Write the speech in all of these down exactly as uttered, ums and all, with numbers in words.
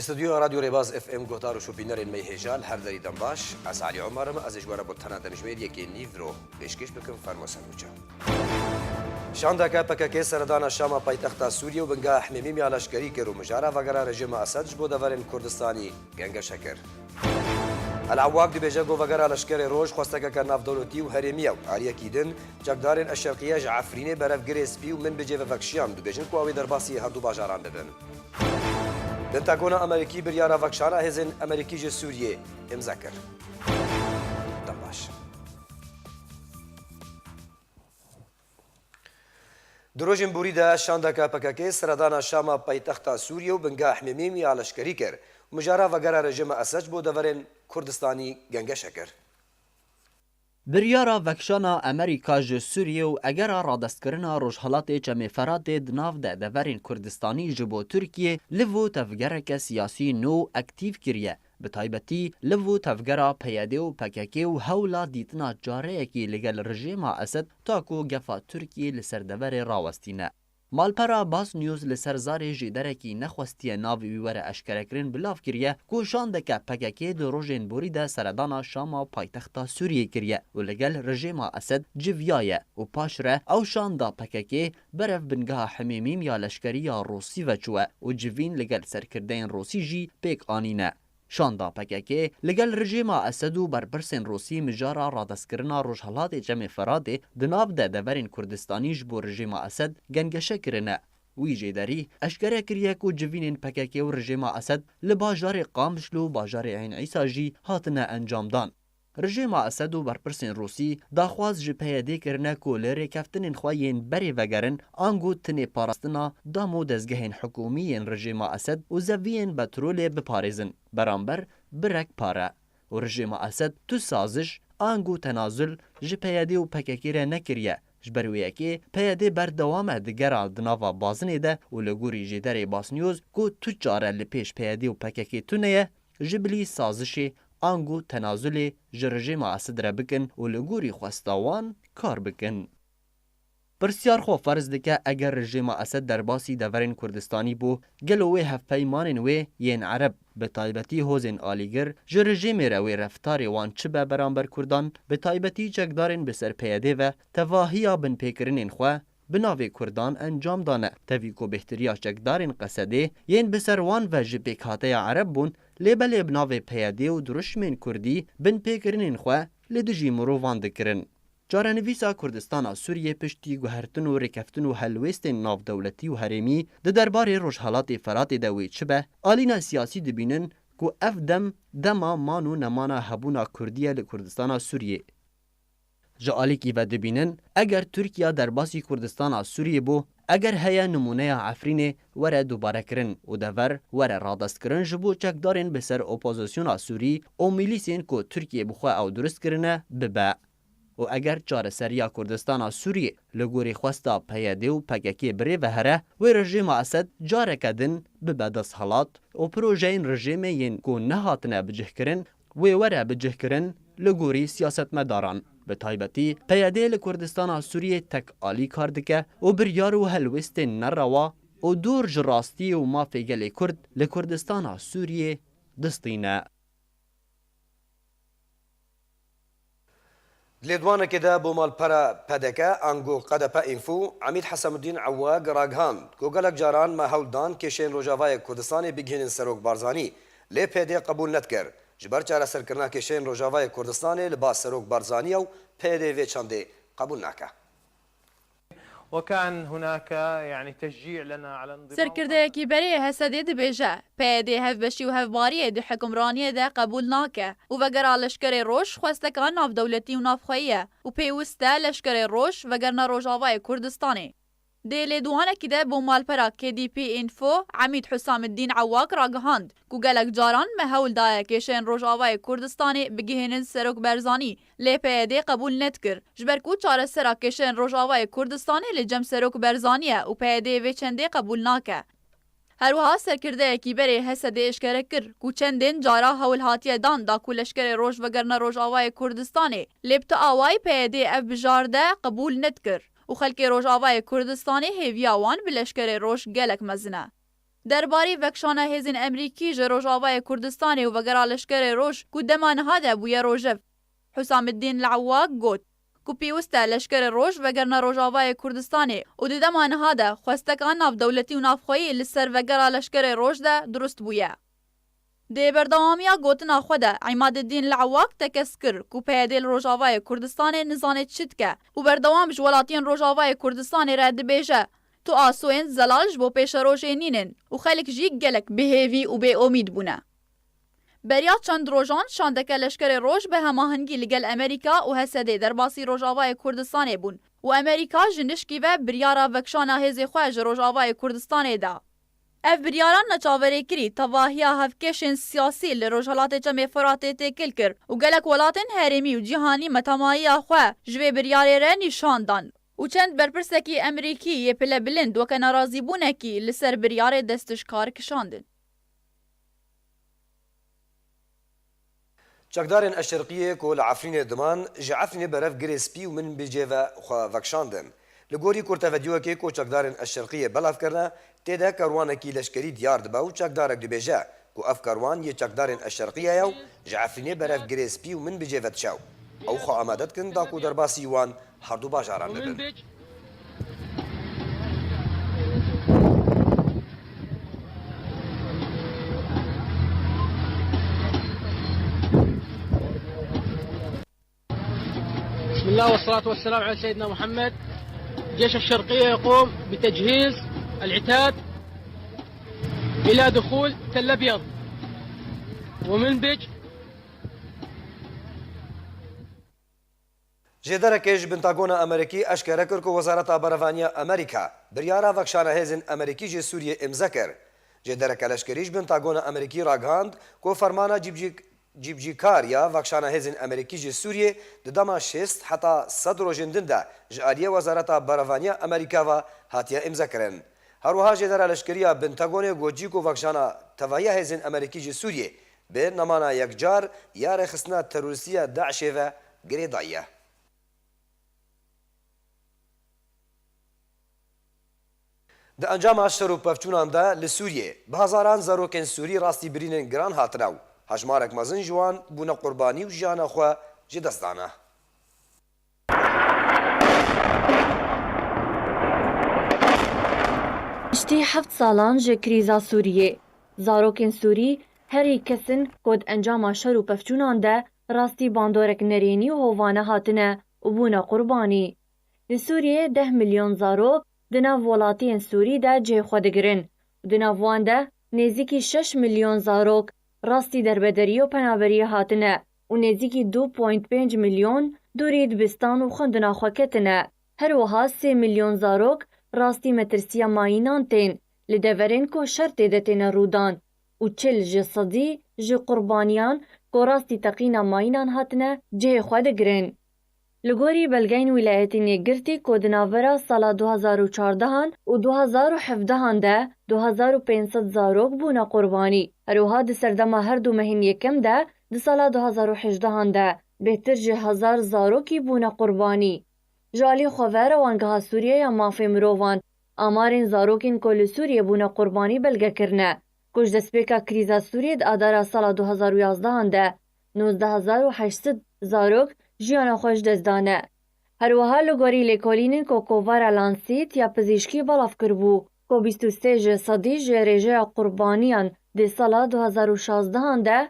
Stûdyoya Radyo Rêbaz F M guhdar û şopînerên me yê hêja li her derî dem baş. Ez Elî Omar im, ez ê ji we re bultena demjimêr yekê nîvro pêşkêş bikim, fermo ser nûçe. Şandeke P K K seredana Şama paytexta Sûriyê û bingeha Himêmîm ya leşkerî kir û mijara vegera rejîma Esed ji bo deverên Kurdistanî gengeşe kir. El Ewwak dibêje ku vegera leşkerê roj xwestekeke navdewletî û herêmî ye û aliyekî din çekdarên Eşşerqiye ji Efrînê berev Girê Spî û Minbicê ve vekşiyan, dibêjin ku ew ê derbasî herdû bajaran bibin. Pentagona Amerîkî biryara vekşana hêzên Amerîkî ji Sûriyê îmze kir. Dem baş. Di rojên borî de şandeke P K K seredana Şama paytexta Sûriyê û bingeha Himêmîm ya leşkerî kir. Mijara vegera rejîma Esed ji bo deverên Kurdistanî gengeşe kir. Biryara vekşana Amerîka ji Sûriyê û egera radestkirina Rojhelatê Çemê Feratê di nav de deverên Kurdistanî ji bo Tirkiyê li vo tevgereke siyasî nû aktîf kiriye, bi taybetî li vo tevgera P Y D û P K K û hewla dîtina çareyekî li gel rejîma Esed ta ku gefa Tirkiyê li ser deverê rawestîne. Malpera Bas News li ser zarê jêderekî nexwestiye navê wî were eşkerekirin, bilav kiriye ku şandeke P K K di rojên borî de seredana Şama paytexta Sûriyê kiriye û li gel rejîma Esed civiyaye û paşre ew şanda P K K berev bingeha Himêmîm ya leşkerî ya Rûsî ve çûye û civîn li gel serkirdeyên Rûsî jî pêk anîne. Şanda P K K li gel rejîma Esed û berpirsên Rûsî mijara radestkirina Rojhelatê Çemê Feratê di nav de deverên Kurdistanî ji bo rejîma Esed gengeşe kirine. Wî jêderî eşkere kiriye ku civînên P K K û rejîma Esed li bajarê Qamişlo û bajarê Eyn Îsa jî hatine encamdan. Rejîma Esed û berpirsên Rûsî daxwaz ji P Y D kirine ku li rêkeftinên xwe yên berê vegerin, ango tinê parastina dam û dezgehên hikûmî yên rejîma Esed û zeviyên petrolê biparêzin, beramber birek pare. Û rejîma Esed tu saziş, ango tenazul ji P Y D û P K K re nekiriye. Ji ber wê yekê P Y D berdewam e di gera di nava bazinê de û li gorî jêderê Bas News ku tu çare li pêş P Y D û P K K tune ye, ji bilî sazişê ango tenazulê ji rejîma Esed re bikin û li gorî xwesta wan kar bikin. Pirsiyar xwe ferz dike, eger rejîma Esed derbasî deverên Kurdistanî bû, gelo wê hevpeymanên wê yên Ereb, bi taybetî hozên alîgir, ji rejîmê re wê reftarê wan çi be beramber Kurdan, bi taybetî çekdarên bi ser P Y D ve tevahiya binpêkirinên xwe, bi navê Kurdan encam dane. Tevî ku bêhtiriya çekdarên Qesedê yên bi ser wan ve ji pêkhateya Ereb bûn, lê belê bi navê P Y D û dirûşmên Kurdî binpêkirinên xwe li dijî mirovan dikirin. Çarenivîsa Kurdistana Sûriyê piştî guhertin û rêkeftin û helwêstên navdewletî û herêmî di derbarê Rojhelatê Feratê de wê çi be, alîna siyasî dibînin ku ev dem dema man û nemana hebûna Kurdî ye li Kurdistana Sûriyê. Ji alîkî ve dibînin, eger Tirkiye derbasî Kurdistana Sûriyê bû, eger heye nimûneya Efrînê were dubarekirin û dever were radestkirin ji bo çekdarên bi ser opozisyona Sûrî û mîlîsên ku Tirkiye bi xwe ew durust kirine, bibe. Û eger çareseriya Kurdistana Sûriyê li gorî xwesta P Y D û P K K bi rê ve here, wê rejîma Esed careke din bibe desthilat û projeyên rejîmê yên ku nehatine bicihkirin, wê were bicihkirin li gorî siyasetmedaran. Bi taybetî P Y D li Kurdistana Sûriyê tek alî kar dike û biryar û helwêstên nerewa û dûr ji rastiyê û mafê gelê Kurd li Kurdistana Sûriyê distîne. Di lêdwanekê de bo malpera P D K ango Q D P Info, Emîd Hesemuddîn Ewag ragihand ku gelek caran me hewl dan kêşeyên Rojavayê Kurdistanê bigihînin Serok Barzanî, lê P Y D qebûl nedikir. Ji ber çareserkirina kêşeyên Rojavayê Kurdistanê li ba Serok Barzanî ye û P Y D vê çendê qebûl nake. وكان هناك يعني تشجيع لنا على انضمام Serkirdeyekî berê Hesedê dibêje, P Y D hevbeşî û hevbariyê di hukimraniyê de qebûl nake û vegera Leşkerê Roj xwesteka navdewletî û navxweyî ye û pêwist e Leşkerê Roj vegerine Rojavayê Kurdistanê. Di lêdwanekî de bo malpera K D P Info, Emîd Husamiddîn Ewak ragihand ku gelek caran me hewl daye kêşeyên Rojavayê Kurdistanê bigihînin Serok Barzanî, lê P Y D qebûl nedikir, ji ber ku çaresera kêşeyên Rojavayê Kurdistanê li cem Serok Barzanî ye û P Y D vê çendê qebûl nake. Her wiha serkirdeyekî berê Hesedê eşkere kir ku çendên cara hewl hatiye dan da ku Leşkerê Roj vegerine Rojavayê Kurdistanê, lê bi tu awayî P Y D ev bijarde qebûl nedikir û xelkê Rojavayê Kurdistanê hêviya wan bi Leşkerê Roj gelek mezin e. Derbarê vekişana hêzên Emerîkî ji Rojavayê Kurdistanê û vegera Leşkerê Roj ku dema niha de bûye rojev, Husamiddîn Le'wak got ku pêwist e Leşkerê Roj vegerine Rojavayê Kurdistanê û di dema niha de xwesteka navdewletî û navxweyî li ser vegera Leşkerê Roj de durust bûye. Di berdewamiya gotina xwe de Îmadiddîn Le'wak tekez kir ku P Y D li Rojavayê Kurdistanê nizane çi dike û berdewam ji welatiyên Rojavayê Kurdistanê re dibêje, tu asûyên zelal ji bo pêşerojê nînin û xelk jî gelek bêhêvî û bêomîd bûne. Beriya çend rojan şandeke Leşkerê Roj bi hemahengî li gel Amerîka û H S D'ê derbasî Rojavayê Kurdistanê bûn û Amerîka ji nişkî ve biryara vekişana hêzê xwe ji Rojavayê Kurdistanê da. Ev biryara neçaverêkirî tevahiya hevkêşên siyasî li Rojhelatê Çemê Firatê têkil kir û gelek welatên herêmî û cîhanî metemayiya xwe ji vê biryarê re nîşan dan û çend berpirsekî Emerîkî yê pilebilind weke nerazîbûnekî li ser biryarê destişkar kişandin. Çekdarên Eşşerqiyê ku li Efrînê diman, ji Efrînê berev girê spî û Minbicê ve xwe vekişandin. Li gorî kurtevidîyoyekê ku çekdarên Eşşerqiyê belav kirine, tê de kerwanekî leşkerî diyar dibe û çekdarek dibêje ku ev kerwan yê çekdarên Eşşerqiyê ye û ji Efrînê berev girê spî û Minbicê ve diçe û ew xwe amade dikin da ku derbasî wan her du bajaran bibin. بسم الله والصلاة والسلام على سيدنا محمد. جيش الشرقية يقوم بتجهيز العتاد إلى دخول تل أبيض ومنبج. Jêderekê ji Pentagona Amerîkî eşkere kir ku Wezareta Berevaniya Amerîka biryara vekişana hêzên Amerîkî ji Sûriyê îmze kir. Jêdereke leşkerî ji Pentagona Amerîkî ragihand ku fermana cîbicîk-, cîbicîkar ya vekişana hêzên Amerîkî ji Sûriyê di dema şêst heta sed rojên din de ji aliyê Wezareta Berevaniya Amerîka ve hatiye îmzekirin. Her wiha jêdera leşkerî ya Pentagonê got jî ku vekişana tevahiya hêzên Amerîkî ji Sûriyê bi nemana yekcar ya rêxistina terorîstî ya DAIŞê ve girêdayî ye. Di encama şer û pevçûnan de li Sûriyê bi hezaran zarokên Sûrî rastî birînên giran hatine û hejmarek mezin ji wan bûne qurbanî û jiyana xwe ji dest dane. Piştî heft salan ji krîza Sûriyê, zarokên Sûrî herî kesin ku di encama şer û pevçûnan de rastî bandorek nerênî û hovane hatine û bûne qurbanî. Li Sûriyê deh milyon zarok di nav welatiyên Sûrî de cihê xwe digirin û di nav wan de nêzîkî şeş milyon zarok rastî derbederiyê û penaberiyê hatine û nêzîkî du point pênc milyon dûrî dibistan û xwendina xwe ketine. Her wiha sê milyon zarok rastî metirsiya mayînan tên li deverên ku şer tê de têne rûdan û çil ji sedî ji qurbaniyan ku rastî teqîna mayînan hatine cihê xwe digirin. Li gorî belgeyên Wîlayetên Yekgirtî ku di navbera sala du hezar û çardehan û du hezar û hevdehan de du hezar û pênc sed zarok bûne qurbanî. Her wiha di serdema her du mehên yekem de di sala du hezar û hejdehan de bêhtir ji hezar zarokî bûne qurbanî. Ji alî xwe ve Rewangeha Sûriye ya Mafê Mirovan amarên zarokên ku li Sûriyê bûne qurbanî belge kirine ku ji destpêka krîza Sûriyê di adara sala du hezar û yazdehan de nozdeh hezar û heşt sed zarok jiyana xwe ji dest dane. Her wiha li gorî lêkolînên ku Kovara Lancet ya pizîşkî belav kiribû, ku bîst û sê ji sedî ji rêjeya qurbaniyan di sala du hezar û şazdehan de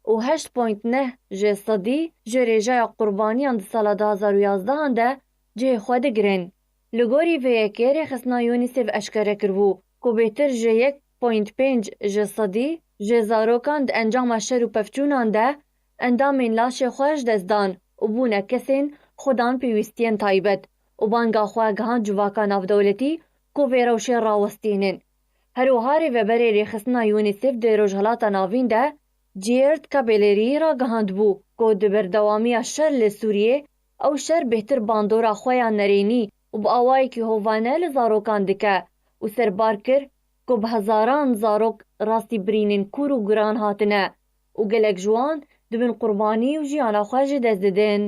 û heşt point neh ji sedî ji rêjeya qurbaniyan di sala du hezar û yazdehan de cihê xwe digirin. Li gorî vê yekê rêxistina UNICEF eşkere kiribû ku bêhtir ji yek point pênc ji sedî ji zarokan di encama şer û pevçûnan de endamên laşê xwe ji dest dan û bûne kesên xwedan pêwîstiyên taybet û banga xwe gihand civaka navdewletî ku vê rewşê rawestînin. Her wiha rêveberê rêxistina UNICEF di Rojhilata Navîn de Gerd Kabelerî ragihandibû ku di berdewamiya şer li Sûriyê ew şer bêhtir bandora xwe ya nerênî û bi awayekî hovane li zarokan dike û serbar kir ku bi hezaran zarok rastî birînên kûr û giran hatine û gelek ji wan dibin qurbanî û jiyana xwe ji dest didin.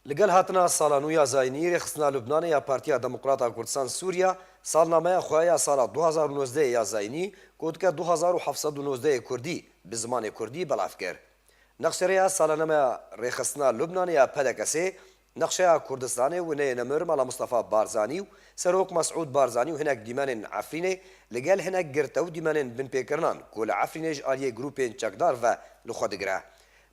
Li gel hatina sala nû ya zayînî, Rêxistina Lubnanê ya Partiya Demokrat a Kurdistan Sûriya salnameya xwe ya sala du hazar û nozdeh ya zayînî, ku dike du hazar û heft sed û nozdeh Kurdî, bi zimanê Kurdî belav kir. Nexşerêya salnameya Rêxistina Lubnanê ya P D K S'ê, nexşeya Kurdistanê û neyê nemir Mala Mustafa Barzanî û Serok Mesûd Barzanî û hinek dîmenên Efrînê li gel hinek girte û dîmenên binpêkirinan ku li Efrînê ji aliyê grûpên çekdar ve li xwe digire.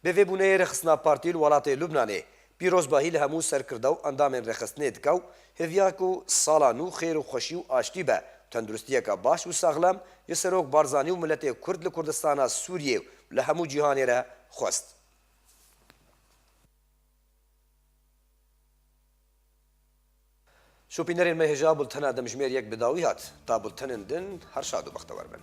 Bi vê bûneyê Rêxistina Partî li welatê Lubnanê pîrozbahî li hemû serkirde û endamên rêxistinê dike û hêviya ku sala nû xêr û xweşî û aştî be, tenduristiyeke baş û saxlem ji Serok Barzanî û miletê Kurd li Kurdistana Sûriyê û li hemû cîhanê re xwest. Şopînerên me hêja bultena demjimêr yek bi dawî hat. Ta bultenên din her şad û bextewer bin.